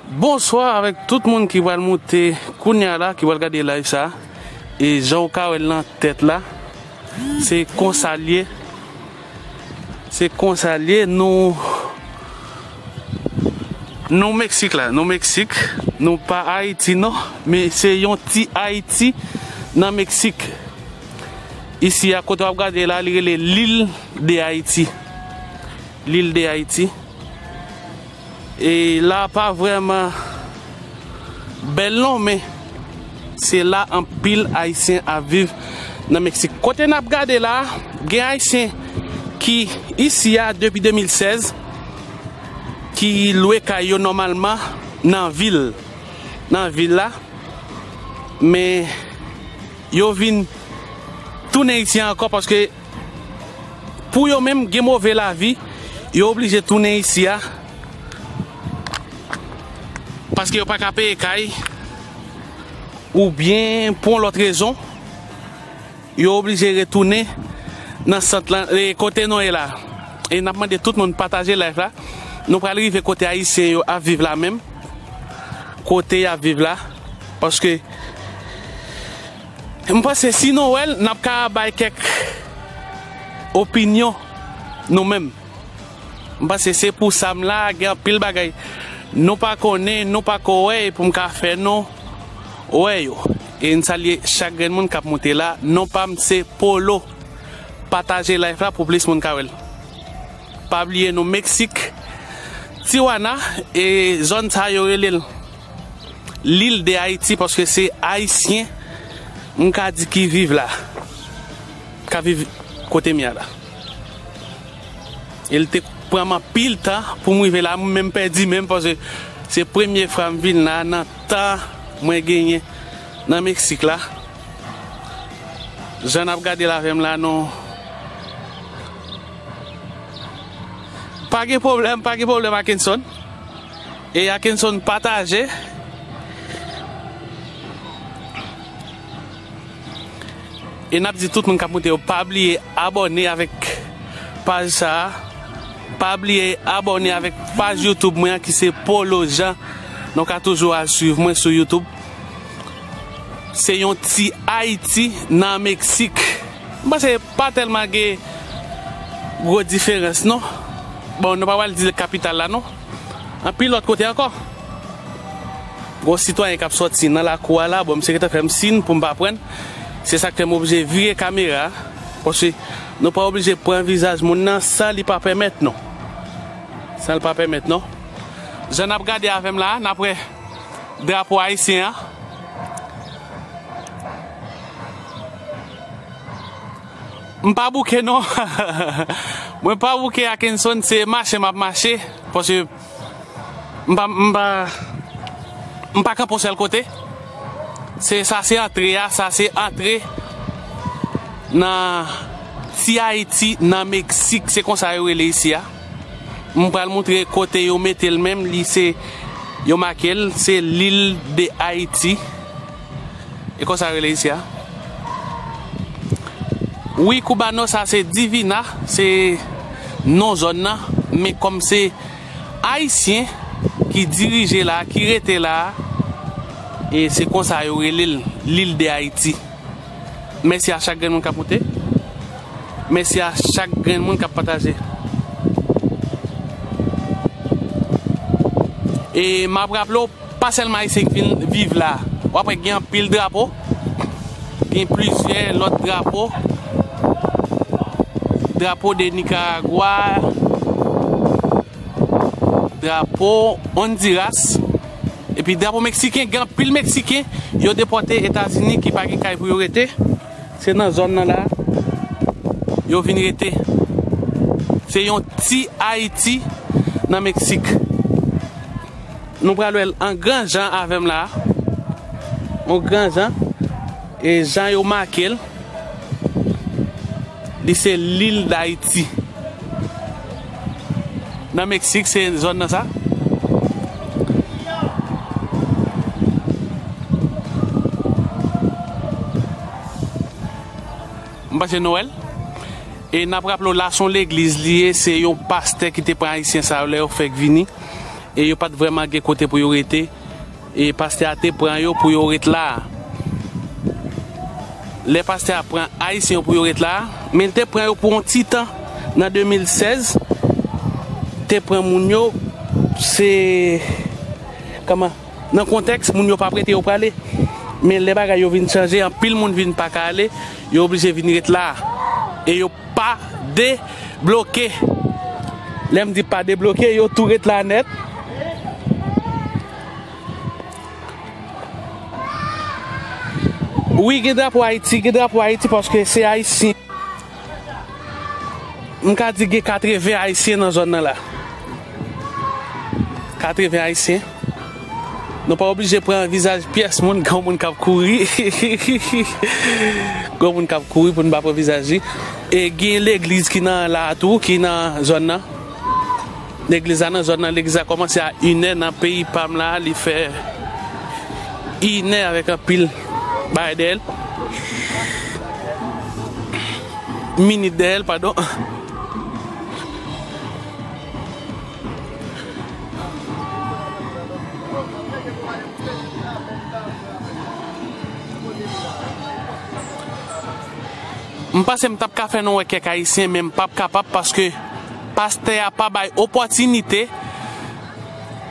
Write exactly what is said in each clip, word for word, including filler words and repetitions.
Bonswa avèk tout moun ki pral moute kounya la, ki pral gade live sa. E jan w ka wè l nan tèt la, se konsa l ye. Se konsa l ye, nou, nou Meksik la, nou Meksik, nou pa Ayiti non, men se yon ti Ayiti nan Meksik. Isi a kote w ap gade la, li rele Lil de Ayiti. Lil de Ayiti. E la pa vrèman bèl non, men se la anpil Ayisyen ap viv nan Meksik. Kote n ap gade la, gen Ayisyen ki isi a depi de mil sèz, ki lwe kay yo nòmalman nan vil, nan vil la, men yo vin tounen isi a ankò paske pou yo menm gen move lavi, yo oblije tounen isi a paske yo pa ka peye kay oubyen pou yon lòt rezon, yo oblije retounen nan sant lan, e, kote nou ye la. E n ap mande tout moun pataje live la. Nou pral rive kote Ayisyen yo ap viv la menm. Kote y ap viv la. Paske m panse si nou wè l, n ap ka bay kèk opinyon nou menm. M panse se pou sa m la, gen anpil bagay nou pa konnen, nou pa ko wè, e pou m ka fè nou wè yo. E n salye chak grenn moun k ap moute la. Non pa m se Polo. Pataje live la pou plis moun ka wè l. Pa bliye nou Meksik, Tijuana, e zòn sa yo rele l Lil de Ayiti, paske se Ayisyen, m ka di, ki viv la, ka viv kote m ye a la. E l te pran m anpil tan pou m rive la, mwen menm pèdi menm, paske se premye fwa m vin la nan tan mwen genyen nan Meksik la. Jan n ap gade l avè m la, nou pa gen pwoblèm, pa gen pwoblèm, Akenson. E Akenson pataje. E n ap di tout moun k ap moute yo, pa bliye abòne avèk paj sa a. Pa bliye abòne avèk paj YouTube mwen an ki se Polo Jean. Nou ka toujou al swiv mwen sou YouTube. Se yon ti Ayiti nan Meksik. M panse pa tèlman gen gwo diferans non. Bon, nou pa pral di kapital la non. Anpil lòt kote ankò. Gon sitwayen k ap sòti nan lakou a la, bon, misye gentan fè m siy pou m pa pran. Se sa k fè m oblije vire kamera a, paske nou pa oblije pran vizaj moun nan san li pa pèmèt nou. San li pa pèmèt nou. Jan n ap gade avè m la, n ap wè drapo ayisyen an. M pa bouke non. Mwen pa bouke, Akenson, se mache m ap mache, paske m pa, m pa, m pa kanpe yon sèl kote. Se, sa se antre a, sa se antre nan Ti Ayiti, nan Meksik, se konsa yo rele isi a. M pral moutre kote yo mete l menm, li se, yo make l, se Lil de Ayiti. E konsa yo rele isi a. Wi, Cubano, sa se Divina, se non zòn nan, men kòm se Ayisyen ki dirije la, ki rete la, e se konsa yo rele l, Lil de Ayiti. Mèsi a chak grenn moun k ap moute. Mèsi a chak grenn moun k ap pataje. E m ap raple w, pa sèlman Ayisyen ki vin viv la. W ap wè gen anpil drapo. Gen plizyè lòt drapo. Drapo de Nikaragwa. Drapo Ondiras. Epi drapo meksiken, gen anpil Meksiken yo depòte Etazini ki pa gen kay pou yo rete. Se nan zòn nan la yo vin rete. Se yon ti Ayiti nan Meksik. Nou pral wè l an gran jan avè m la. An gran jan. E jan yo make l, li se Lil Dayiti. Nan Meksik, se zòn nan sa. M panse nou wè l. E n ap raple w, la se yon legliz li ye, se yon pastè ki te pran Ayisyen sa yo lè yo fèk vini. e yo pa t vrèman gen kote pou yo rete. E pastè a te pran yo pou yo ret la. Lè pastè a pran Ayisyen yo pou yo ret la, men l te pran yo pou yon ti tan nan de mil sèz, te pran moun yo, se, kòman, nan kontèks, moun yo p ap rete, yo prale. Men lè bagay yo vin chanje, anpil moun vin pa ka ale, yo oblije vin ret la. E yo pa debloke. Lè m di pa debloke, yo tou ret la nèt. Wi, gen drapo Ayiti, gen drapo Ayiti paske se Ayisyen. M ka di gen katreven Ayisyen nan zòn nan la. Katreven Ayisyen. Nou pa oblije pran vizaj pyès moun, gen moun k ap kouri. Gen moun k ap kouri pou n pa pran vizaj li. E gen legliz ki nan la a tou, ki nan zòn nan. Legliz la nan zòn nan, legliz la kòmanse a inè nan peyi pa m la, li fè inè avèk anpil bagay dèyè l. Minit dèyè l, padon. M panse m t ap ka fè nou wè kèk Ayisyen, men m p ap kapab paske pastè a pa bay opòtinite.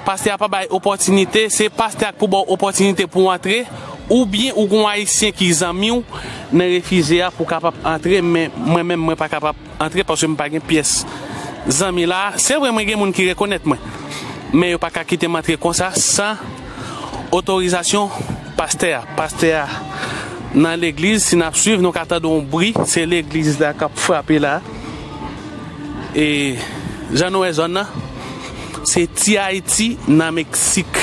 Pastè a pa bay opòtinite. Se pastè a k pou ba w opòtinite pou w antre, oubyen ou gon Ayisyen ki zanmi w nan refijye a pou w kapab antre, men mwen menm, mwen pa kapab antre paske m pa gen pyès zanmi la. Se vre, mwen gen moun ki rekonèt mwen, men yo pa ka kite m antre konsa san otorizasyon pastè a. Pastè a nan legliz, si n ap swiv, nou ka tande yon bri, se legliz la k ap frape la. E jan nou wè zòn nan, se Ti Ayiti nan Meksik.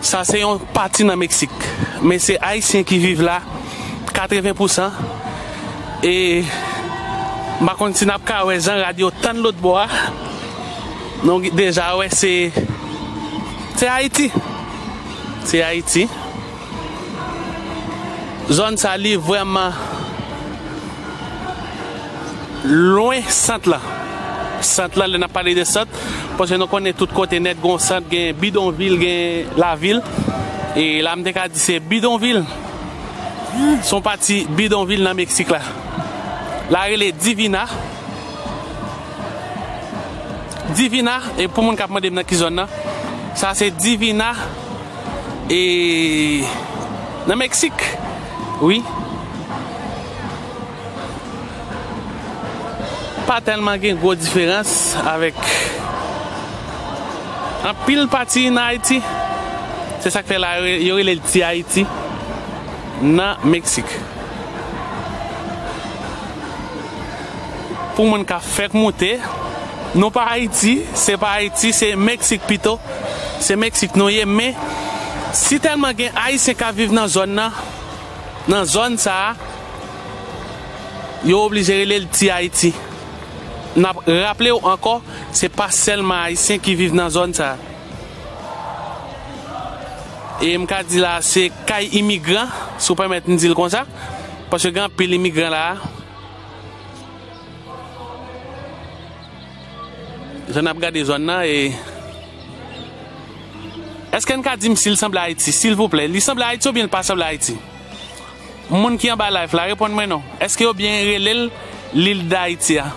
Sa se yon pati nan Meksik, men se Ayisyen ki viv la, katreven pousan. E m pa konn si n ap ka wè jan rad yo tann lòt bò a. Nou deja wè se, se Ayiti. Se Ayiti. Zòn sa li vrèman lwen sant lan. Sant lan, lè n ap pale de sant, paske nou konnen tout kote nèt gon sant, gen bidonvil, gen lavil. E la m te ka di se bidonvil. Se yon pati bidonvil nan Meksik la. La rele Divina. Divina, e pou moun k ap mande m nan ki zòn nan, sa se Divina, e nan Meksik, wi. Pa tèlman gen gwo diferans avèk anpil pati nan Ayiti. Se sa k fè la, yo, yo rele l Ti Ayiti nan Meksik. Pou moun k ap fèk moute, nou pa Ayiti, se pa Ayiti, se Meksik pito. Se Meksik nou ye, men si tèlman gen Ayisyen k ap viv nan zòn nan, nan zòn sa a, yo oblije rele l Ti Ayiti. N ap raple w ankò, se pa sèlman Ayisyen ki viv nan zòn sa a. E m ka di la, se kay imigran, si w pèmèt m di l konsa, paske gen anpil imigran la a. Jan n ap gade zòn nan, e èske n ka di m si l sanble Ayiti, silvouplè? Li sanble Ayiti oubyen l pa sanble Ayiti? Moun ki anba live la, reponn mwen non. Èske yo byen rele l Lil Dayiti a?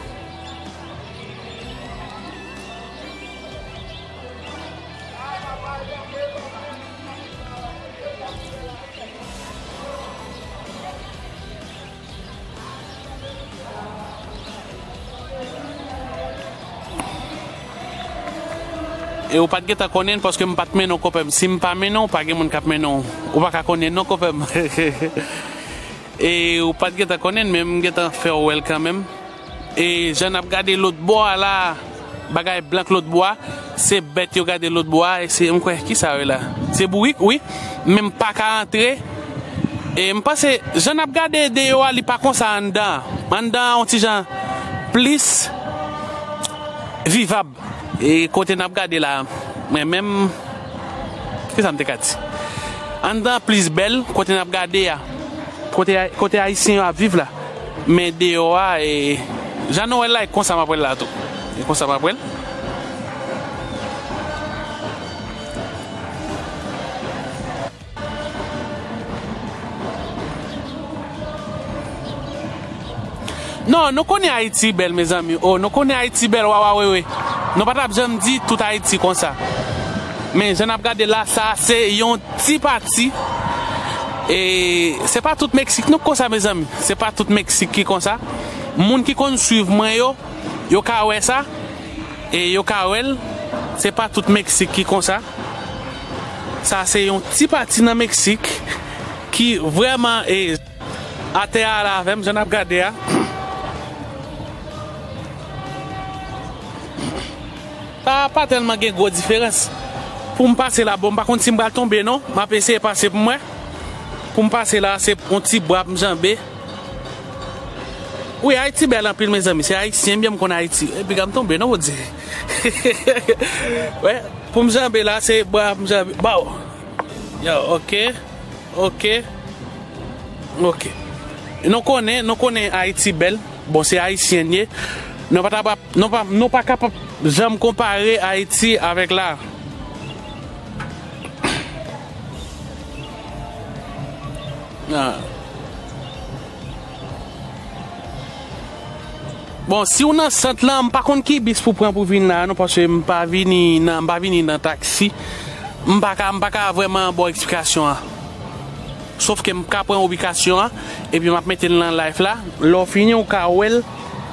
E ou pa t gentan konnen l paske m pa t mennen w kanmenm. Si m pa mennen w, pa gen moun k ap mennen w. Ou pa ka konnen non kanmenm. E ou pa t gentan konnen l, men m gentan fè w wè l kanmenm. E jan n ap gade lòt bò a la, bagay blank lòt bò a, se bèt yo gade lòt bò a, e se, m kwè, kisa yo la? Se bourik, wi, men m pa ka antre. E m panse, jan n ap gade deyò a, li pa konsa anndan an. Anndan an, yon ti jan plis vivab. E kote n ap gade la, mwen menm, kisa m te ka di? Anndan an plis bèl, kote n ap gade a. Kote, kote Ayisyen yo ap viv la. Men deyò a, e, jan nou wè l la, e konsa m ap wè l la tou. E konsa m ap wè l. Non, nou konnen Ayiti bèl, mezanmi. Oh, nou konnen Ayiti bèl, wawawewe. Nou pa t ap janm di tout Ayiti konsa. Men, jan n ap gade la, sa se yon ti pati. E se pa tout Meksik nou konsa, mezanmi. Se pa tout Meksik ki konsa. Moun ki konn swiv mwen yo, yo ka wè sa. E yo ka wè l. Se pa tout Meksik ki konsa. Sa se yon ti pati nan Meksik ki vrèman, e, atè a la avè m, jan n ap gade a. Pa, pa tèlman gen gwo diferans. Pou m pase la, bon, m pa konn si m pral tonbe, non. M ap eseye pase pou m wè. Pou m pase la, se yon ti bwa pou m janbe. Wi, Ayiti bèl anpil, mezanmi. Se Ayisyen, byen m konn Ayiti. E piga m tonbe, non, Bondye. Wè, pou m janbe la, se bwa pou m janbe. Baw. Yo, oke. Oke. Oke. Nou konnen, nou konnen Ayiti bèl. Bon, se Ayisyen n ye. Nou pa ta, nou pa, nou pa kapab janm konpare Ayiti avèk la. Ah. Bon, si w nan sant lan, m pa konn ki bis pou pran pou vin la, non, paske m pa vini nan, m pa vini nan taksi. M pa ka, m pa ka vrèman ba w eksplikasyon an. Sof ke m ka pran ubikasyon an, epi m ap mete l nan live la. Lè w fini, w ka wè l.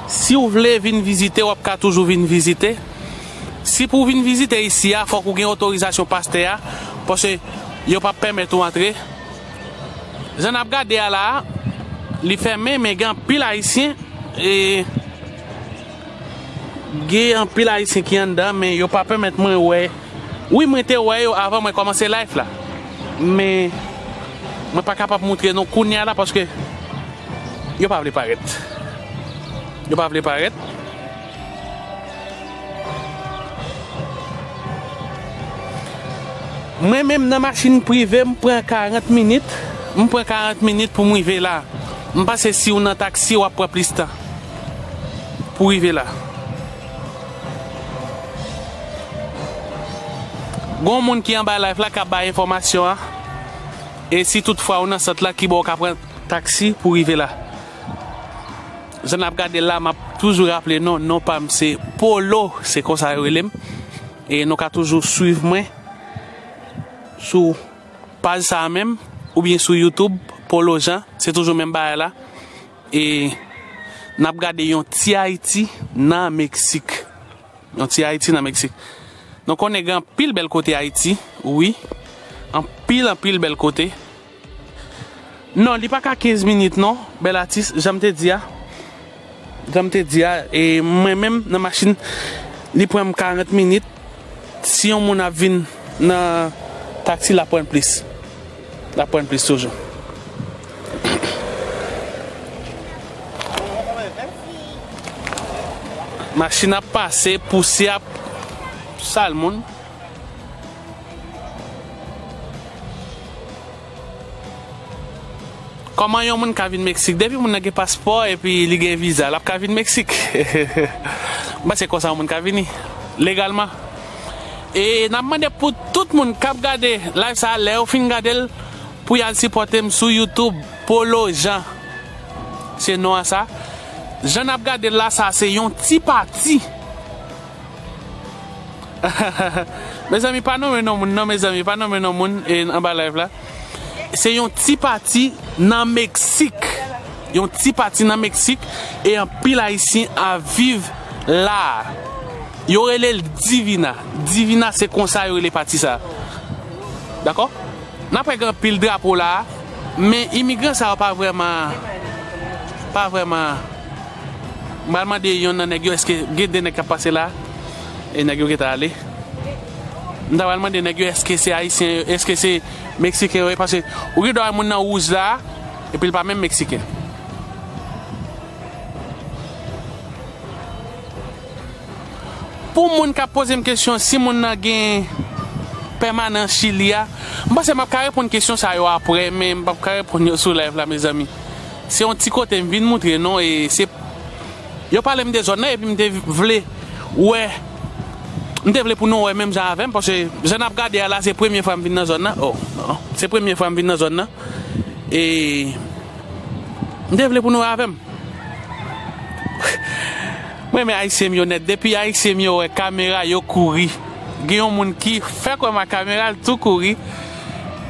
Si w vle vin vizite, w ap ka toujou vin vizite. Si pou w vin vizite isi a, fòk ou gen otorizasyon pastè a, paske yo p ap pèmèt ou antre. Jan n ap gade a la a, li fèmen, men gen anpil Ayisyen, e, gen anpil Ayisyen ki anndan, men yo pa pèmèt mwen wè. Wi, mwen te wè yo avan mwen kòmanse live la. Men, mwen pa kapab moutre nou kounye a la, paske yo pa vle parèt. Yo pa vle parèt. Mwen menm nan machin prive m pran karant minit, m pran karant minit pou m rive la. M panse si w nan taksi w ap pran plis tan pou rive la. Gon moun ki anba live la k ap bay enfòmasyon an. E si toutfwa w nan sant lan, kibò w ka pran taksi pou rive la? Jan n ap gade l la, m ap toujou raple non, non pa m se Polo, se konsa yo rele m. E nou ka toujou swiv mwen sou paj sa a menm, oubyen sou YouTube, Polo Jean, se toujou menm bagay la. E n ap gade yon ti Ayiti nan Meksik. Yon ti Ayiti nan Meksik. Nou konnen gen anpil bèl kote Ayiti, wi. Anpil, anpil bèl kote. Non, li pa ka kenz minit non, bèl atis, jan m te di a. Jan m te di a, e mwen menm nan machin, li pran m karant minit. Si yon moun ap vin nan taksi, l ap pran plis. L ap pran plis toujou. Machin ap pase, pousyè ap sal moun. Kòman yon moun ka vin Meksik? Depi moun nan gen paspò epi li gen viza, l ap ka vin Meksik. M panse konsa yon moun ka vini legalman. E n ap mande pou tout moun k ap gade live sa a, lè yo fin gade l, pou y al sipòte m sou YouTube, Polo Jean. Se non an sa. Jan n ap gade l la, sa se yon ti pati. Mezanmi, pa nonmen non moun, non, mezanmi, pa nonmen non moun, e, anba live la. Se yon ti pati nan Meksik. Yon ti pati nan Meksik, e anpil Ayisyen ap viv la. Yo rele l Divina. Divina, se konsa yo rele pati sa. Dakò? N ap wè gen anpil drapo la, men imigran sa yo pa vrèman, pa vrèman. M pral mande yonn nan nèg yo, èske gen de nèg k ap pase la? E nèg yo gentan ale. M ta pral mande nèg yo, èske se Ayisyen yo, èske se Meksiken yo ye? Paske ou gen dwa wè moun nan wouj la, epi l pa menm Meksiken. Pou moun k ap poze m kesyon si moun nan gen pèmanan Chili a, m panse m ap ka reponn kesyon sa yo aprè, men m p ap ka reponn yo sou live la, mezanmi. Se yon ti kote m vin moutre nou, e se, yo pale m de zòn nan, epi m te vle wè, m te vle pou nou wè menm jan avè m, paske jan n ap gade a la, se premye fwa m vin nan zòn nan. Oh, non, se premye fwa m vin nan zòn nan. E m te vle pou nou wè avè m. Mwen renmen Ayisyen m yo nèt. Depi Ayisyen m yo wè kamera, yo kouri. Gen yon moun ki fè kwè m a kamera, l tou kouri.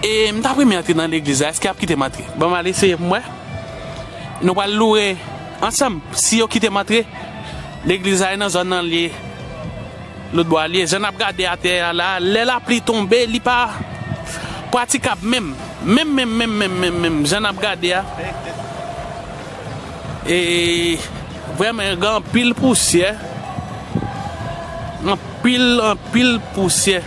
E m t ap renmen antre nan legliz la. Èske y ap kite m antre? Ban m al eseye pou m wè. Nou pral loure ansanm. Si yo kite m antre, legliz la e nan zòn nan l ye. Lòt bò a l ye. Jan n ap gade atè a la, lè lapli tonbe, li pa pratikab menm. Menm, menm, menm, menm, menm, menm. Jan n ap gade a. E vrèman, gen anpil pousyè. Anpil, anpil pousyè.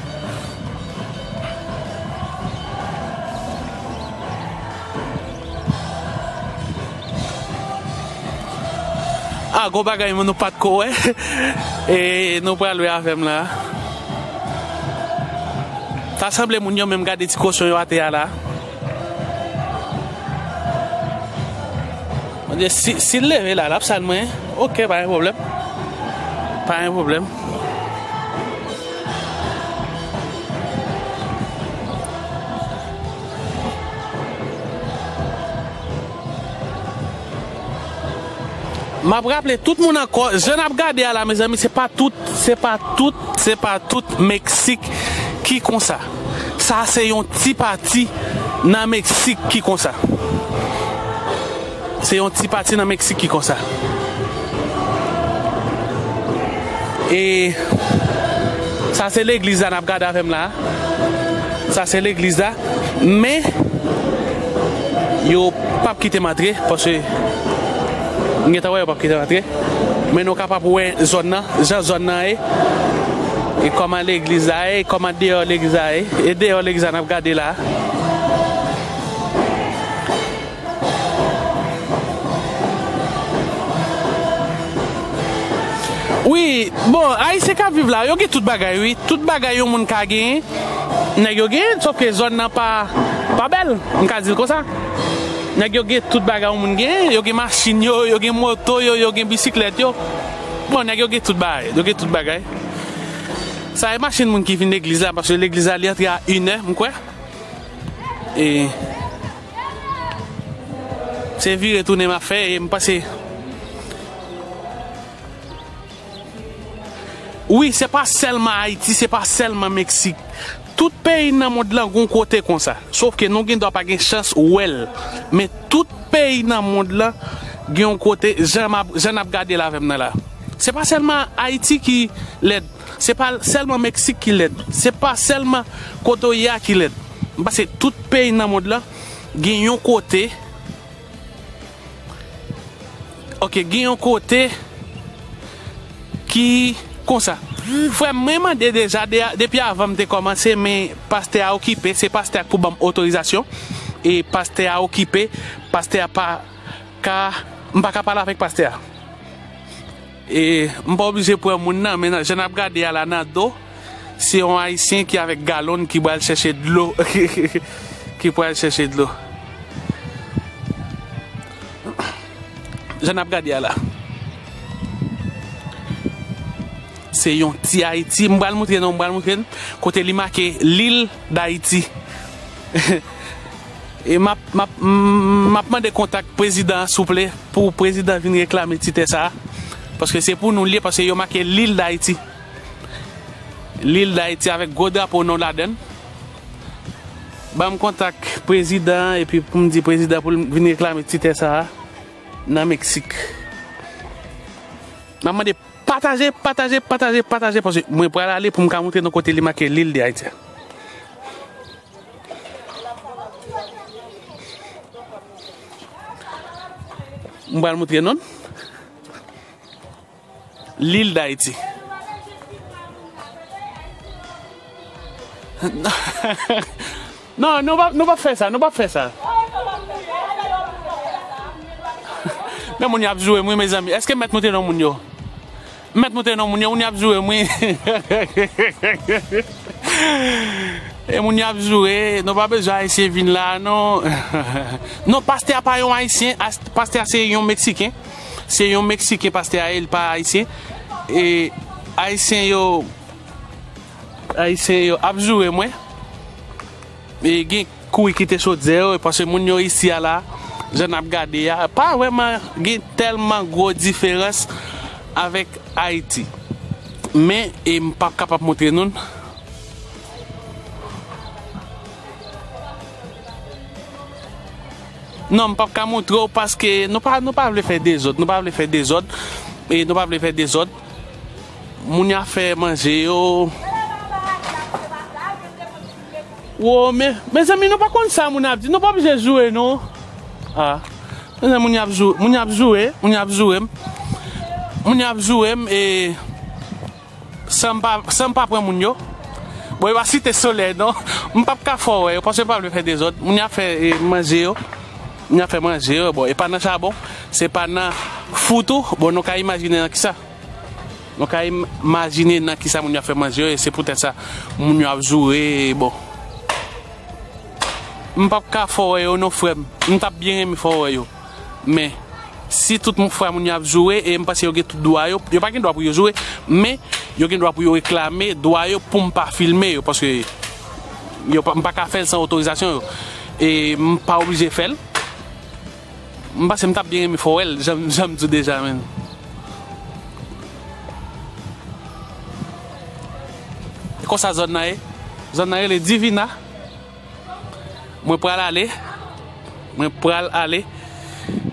Ah, gwo bagay, nou pa t ko wè. E nou pral wè avè m la. Sa sanble moun yo menm gade ti kochon yo atè a la. Mon Dieu, si, si l leve la, l ap sal mwen. Ok, pa gen pwoblèm. Pa gen pwoblèm. M ap raple tout moun ankò, jan n ap gade a la, mezanmi, se pa tout, se pa tout, se pa tout Meksik ki konsa. Sa se yon ti pati nan Meksik ki konsa. Se yon ti pati nan Meksik ki konsa. E sa se legliz la n ap gade avè m la. Sa se legliz la. Men yo p ap kite m antre, paske m gentan wè yo p ap kite m antre. Men nou kapab wè zòn nan, jan zòn nan ye. E kòman legliz la ye, e kòman deyò legliz la ye. E deyò legliz la n ap gade la. Wi, bon, Ayisyen k ap viv la, yo gen tout bagay, wi. Tout bagay yon moun ka genyen, nèg yo genyen, sòf ke zòn nan pa, pa bèl, m ka di l konsa. Nèg yo gen tout bagay yon moun genyen, yo gen machin yo, yo gen moto yo, yo gen bisiklèt yo. Bon, nèg yo gen tout bagay, yo gen tout bagay. Sa e machin moun ki vin legliz la, paske legliz la, li antre a inè, m kwè. E se vire tounen m ap fè, e m panse. Wi, se pa sèlman Ayiti, se pa sèlman Meksik. Tout peyi nan mond lan gon kote konsa. Sòf ke nou gen dwa pa gen chans wè l. Men tout peyi nan mond lan gen yon kote, jan m ap, jan n ap gade l avè m nan la. Se pa sèlman Ayiti ki lèd. Se pa sèlman Meksik ki lèd. Se pa sèlman kote w ye a ki lèd. M panse tout peyi nan mond lan gen yon kote. Ok, gen yon kote ki konsa. Frè m, mwen mande deja, de, depi avan m te kòmanse, men pastè a okipe, se pastè a k pou ban m otorizasyon. E pastè a okipe, pastè a pa ka, m pa ka pale avèk pastè a. E m pa oblije pran moun nan, men nan, jan n ap gade a la nan do, se yon Ayisyen ki avèk galon ki pral chèche dlo. Ki pral chèche dlo. Jan n ap gade a la. Se yon ti Ayiti. M pral moutre nou, m pral moutre n kote li make Lil Dayiti. E m ap, m ap, m ap mande kontak prezidan an, souple, pou prezidan vin reklame ti tè sa a. Paske se pou nou l ye, paske yo make Lil Dayiti. Lil Dayiti avèk gwo drapo nou ladan l. Ban m kontak prezidan an, epi pou m di prezidan pou l vin reklame ti tè sa a nan Meksik. M ap mande pataje, pataje, pataje, pataje, paske mwen pral ale pou m ka moutre nou kote li make Lil Dayiti a. M pral moutre nou l. Lil Dayiti. Non, nou pa, nou pa fè sa, nou pa fè sa. Men moun y ap joure m, wi, mezanmi. Èske m mèt moutre nou moun yo? M mèt moutre nou moun yo, moun y ap joure m, wi. E moun y ap joure, nou pa bezwen Ayisyen vin la, non. Non, pastè a pa yon Ayisyen, as-, pastè a se yon Meksiken. Se yon Meksiken, pastè a, e l pa Ayisyen. E Ayisyen yo, Ayisyen yo ap joure mwen. E gen kouri kite chodyè yo, e paske moun yo isi a la, jan n ap gade a, pa vrèman gen tèlman gwo diferans avèk Ayiti. Men, e m p ap kapab montre nou l. Non, m p ap ka montre w paske nou pa, nou pa vle fè dezòd. Nou pa vle fè dezòd. E nou pa vle fè dezòd. Moun y ap fè manje yo. Wo, men, mezanmi, nou pa konn sa moun ap di. Nou pa oblije joure, non. Ah. Mezanmi, moun y ap joure, moun y ap joure, moun y ap joure m. Moun y ap joure m, e, san m pa, san m pa pran moun yo. Bon, yo pa site solèy, non. M p ap ka fè w wè yo, paske yo pa vle fè dezòd. Moun y ap fè, e, manje yo. Moun y ap fè manje yo. Bon, e pa nan chabon, se pa nan fou tou. Bon, nou ka imajine nan kisa. Nou ka im-, imajine nan kisa moun yo ap fè manje yo, e se poutèt sa moun yo ap joure, bon. M p ap ka fè w wè yo non, frè m. M t ap byen renmen fè w wè yo. Men, si tout moun, frè moun yo ap joure, e m panse yo gen tout dwa yo, yo pa gen dwa pou yo joure, men yo gen dwa pou yo reklame dwa yo pou m pa filme yo, paske yo pa, m pa ka fè l san otorizasyon yo. E m pa oblije fè l. M panse m t ap byen renmen fè w wè l, jan, jan m di w deja, menn. E konsa zòn nan ye. Zòn nan rele Divina. Mwen pral ale. Mwen pral ale.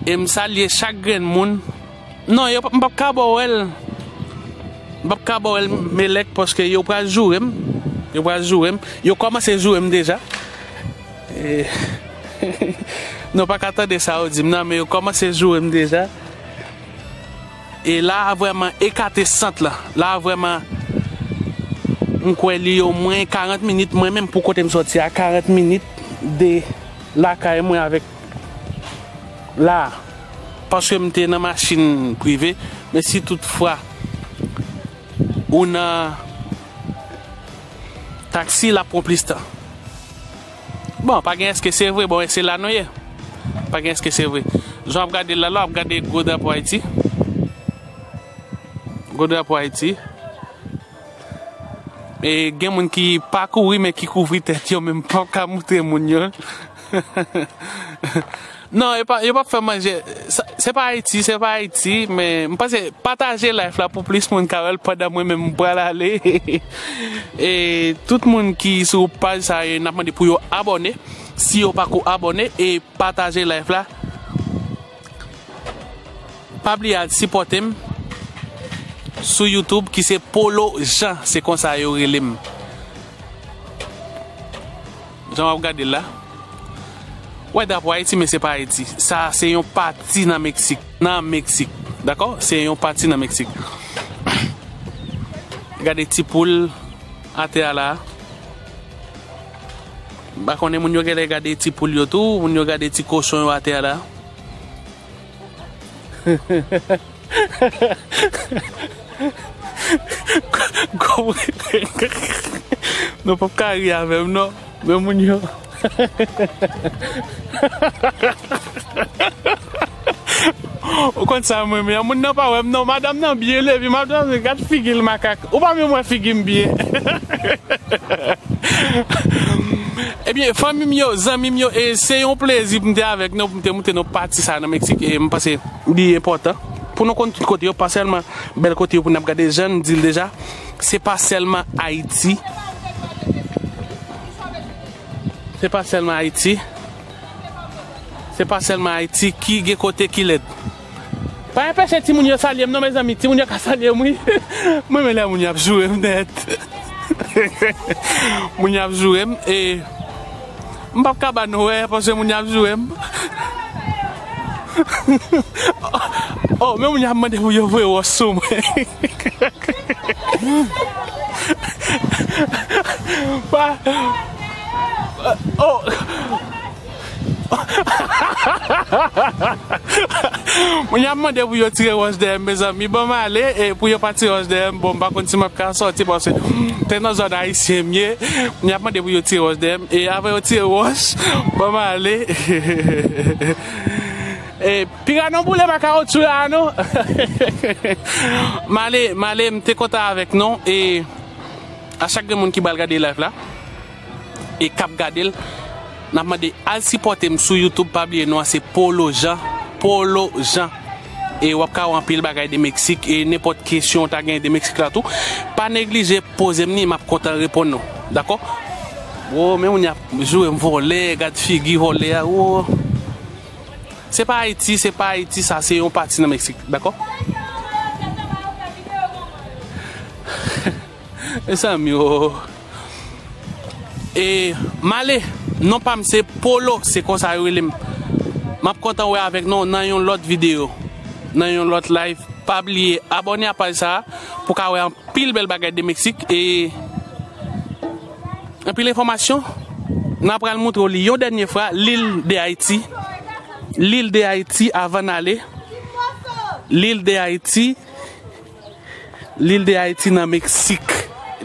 E m salye chak grenn moun. Non, yo, m p ap ka ba w wè l. M p ap ka ba w wè l, Melèk, paske yo pral joure m. Yo pral joure m. Yo kòmanse joure m deja. E, nou pa ka tande sa yo di m nan, men yo kòmanse joure m deja. E la a vrèman ekate sant lan. La a vrèman, m kwè li omwen karant minit, mwen menm pou kote m sòti a, karant minit de lakay mwen avèk la a. Paske m te nan machin prive, men si toutfwa ou nan taksi, l ap pran plis tan. Bon, pa gen èske se vre, bon, e se la nou ye. Pa gen èske se vre. Jan w ap gade l la, la, w ap gade gwo drapo Ayiti. Gwo drapo Ayiti. E gen moun ki pa kouri, men ki kouvri tèt yo, men m p ap ka montre moun yo. Non, yo pa, yo p ap fè manje. Sa, se pa Ayiti, se pa Ayiti, men m panse pataje live la pou plis moun ka wè l pandan mwen menm m pral ale. E tout moun ki sou paj sa yo, n ap mande pou yo abòne. Si yo pako abòne, e pataje live la. Pa bliye al sipòte m sou YouTube ki se Polo Jean, se konsa yo rele m. Jan w ap gade l la. Wè drapo Ayiti, men se pa Ayiti. Sa se yon pati nan Meksik. Nan Meksik. Dakò? Se yon pati nan Meksik. Gade ti poul atè a la. M pa konnen moun yo genlè gade ti poul yo tou, moun yo gade ti kochon yo atè a la. Nou p ap ka ri avè m non. Men moun yo. Ou konn sa mwen renmen an, moun nan pa wè m non, madanm nan byen leve, madanm nan gad figi l makak. Ou pa menm wè figi m byen. Ebyen, fanmi m yo, zanmi m yo, e se yon plezi pou m te avèk nou, pou m te montre nou pati sa nan Meksik, e m panse li enpòtan pou nou konn tout kote yo, pa sèlman bèl kote yo pou n ap gade, jan n di l deja, se pa sèlman Ayiti. Se pa sèlman Ayiti. Se pa sèlman Ayiti ki gen kote ki lèd. Pa enpeche timoun yo salye m non, mezanmi. Timoun yo ka salye m, wi. Mwen, men lè moun yo ap joure m nèt. Moun yo ap joure m, e m p ap ka ba nou wè, paske moun yo ap joure m. Oh, men moun yo ap mande pou yo voye wòch sou mwen. Pa. Oh. Moun yo ap mande pou yo tire wòch dèyè m, mezanmi. Ban m ale, e pou yo pa tire wòch dèyè m. Bon, m pa konn si m ap ka sòti, paske te nan zòn ayisyen m ye. Moun yo ap mande pou yo tire wòch dèyè m. E avan yo tire wòch, ban m ale. E piga nou boule pa kawotchou la, non? M ale, m ale, m te kontan avèk nou. E a chak grenn moun ki pral gade live la, e k ap gade l, n ap mande al sipòte m sou YouTube. Pa bliye non an se Polo Jean. Polo Jean. E w ap ka wè anpil bagay de Meksik, e nenpòt kesyon w ta gen de Meksik la tou, pa neglije poze m ni, m ap kontan reponn ou. Dakò? Wo, men moun y ap joure m vòlè, gad figi vòlè a, wo. Se pa Ayiti, se pa Ayiti, sa se yon pati nan Meksik, dakò? Mezanmi, o. E, m ale, non pa m se Polo, se konsa yo rele m. M ap kontan wè avèk nou nan yon lòt videyo, nan yon lòt live. Pa bliye abòne a paj sa a pou ka wè anpil bèl bagay de Meksik e anpil enfòmasyon. N a pral montre w li yon dènye fwa, Lil de Ayiti. Lil de Ayiti avan n ale. Lil de Ayiti. Lil de Ayiti nan Meksik.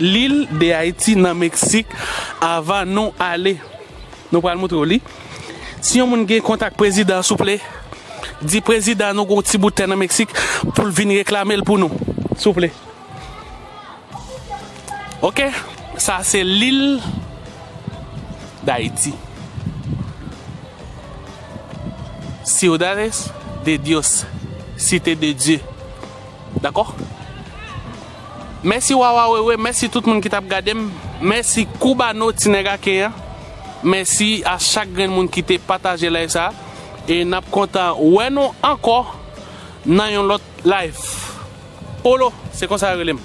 Lil de Ayiti nan Meksik avan nou ale. Nou pral montre w li. Si yon moun gen kontak prezidan, souple, di prezidan nou gon ti bout tè nan Meksik pou l vin reklame l pou nou. Souple. Ok, sa se Lil Dayiti. Ciudades de Dios, Cité de Dieu. Dakò? Mèsi Wawa Wewe, mèsi tout moun ki t ap gade m, mèsi Koubano, ti nèg Aken an, mèsi a chak grenn moun ki te pataje live sa, e n ap kontan wè nou ankò nan yon lòt live. Polo, se konsa yo rele m.